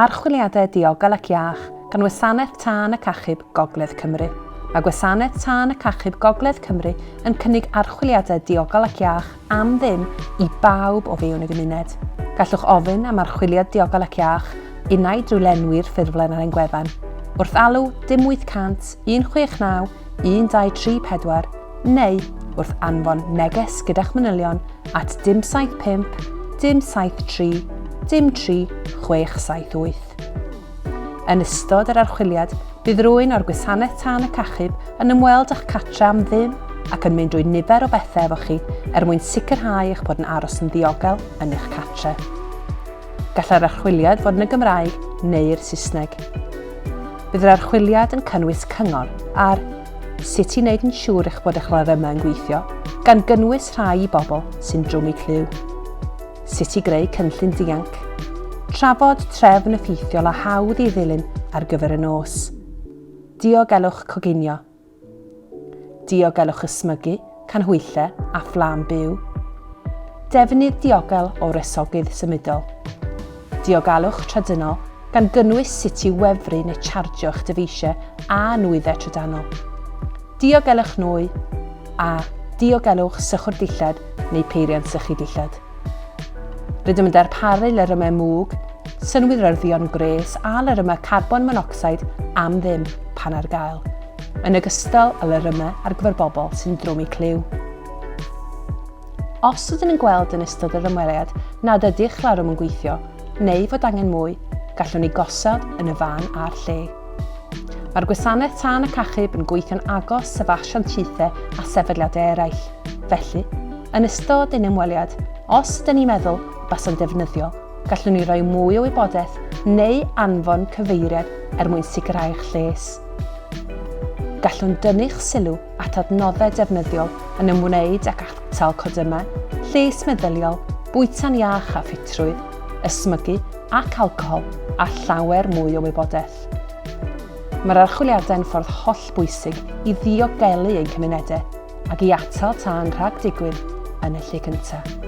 Archwiliadau Diogel ac Iach gan Wasanaeth Tân ac Achub Gogledd Cymru. Mae Gwasanaeth Tân ac Achub Gogledd Cymru yn cynnig archwiliadau diogel ac iach am ddim i bawb o fewn y gymuned. Gallwch ofyn am archwiliad diogel ac iach unai drwy lenwi'r ffurflen ar ein gwefan, wrth alw dim 800 169 1234 neu wrth anfon neges gyda'ch manylion at dim 75 dim 73 dim 3 678. Yn ystod yr archwiliad, bydd rhywun o'r Gwasanaeth Tân ac Achub yn ymweld â'ch cartre am ddim ac yn mynd drwy nifer o bethau efo chi er mwyn sicrhau eich bod yn aros yn ddiogel yn eich cartre. Gall yr archwiliad fod yn y Gymraeg neu'r Saesneg. Bydd yr archwiliad yn cynnwys cyngor ar sut i wneud yn siŵr eich bod eich larymau yn gweithio, gan gynnwys rhai i bobl sy'n drwm eu clyw. Sut i greu cynllun dianc. Trafod trefn effeithiol a hawdd i ddilyn ar gyfer y nos. Diogelwch coginio. Diogelwch ysmygu, canhwyllau a fflam byw. Defnydd diogel o wresogydd symudol. Diogelwch trydanol, gan gynnwys sut i wefru neu chargio eich dyfeisiau a nwyddau trydanol. Diogelwch nwy a diogelwch sychwr dillad neu peiriant sychu dillad. Rydym yn darparu larymau mwg, synwyryddion gwres a larymau carbon monocsid am ddim pan ar gael, yn ogystal â larymau ar gyfer bobl sy'n drwm eu clyw. Os ydyn yn gweld yn ystod yr ymweliad nad ydy'ch larwm yn gweithio, neu fod angen mwy, gallwn ei gosod yn y fan a'r lle. Mae'r Gwasanaeth Tân ac Achub yn gweithio'n agos efo asiantaethau a sefydliadau eraill. Felly, yn ystod ein ymweliad, os ydyn ni'n meddwl y basa'n defnyddiol, gallwn ni roi mwy o wybodaeth neu anfon cyfeiriad er mwyn sicrhau eich lles. Gallwn dynnu'ch sylw at adnoddau defnyddiol yn ymwneud ag atal codymau, lles meddyliol, bwyta'n iach a ffitrwydd, ysmygu ac alcohol a llawer mwy o wybodaeth. Mae'r archwiliadau'n ffordd hollbwysig i ddiogelu ein cymunedau ac i atal tân rhag digwydd yn y lle cyntaf.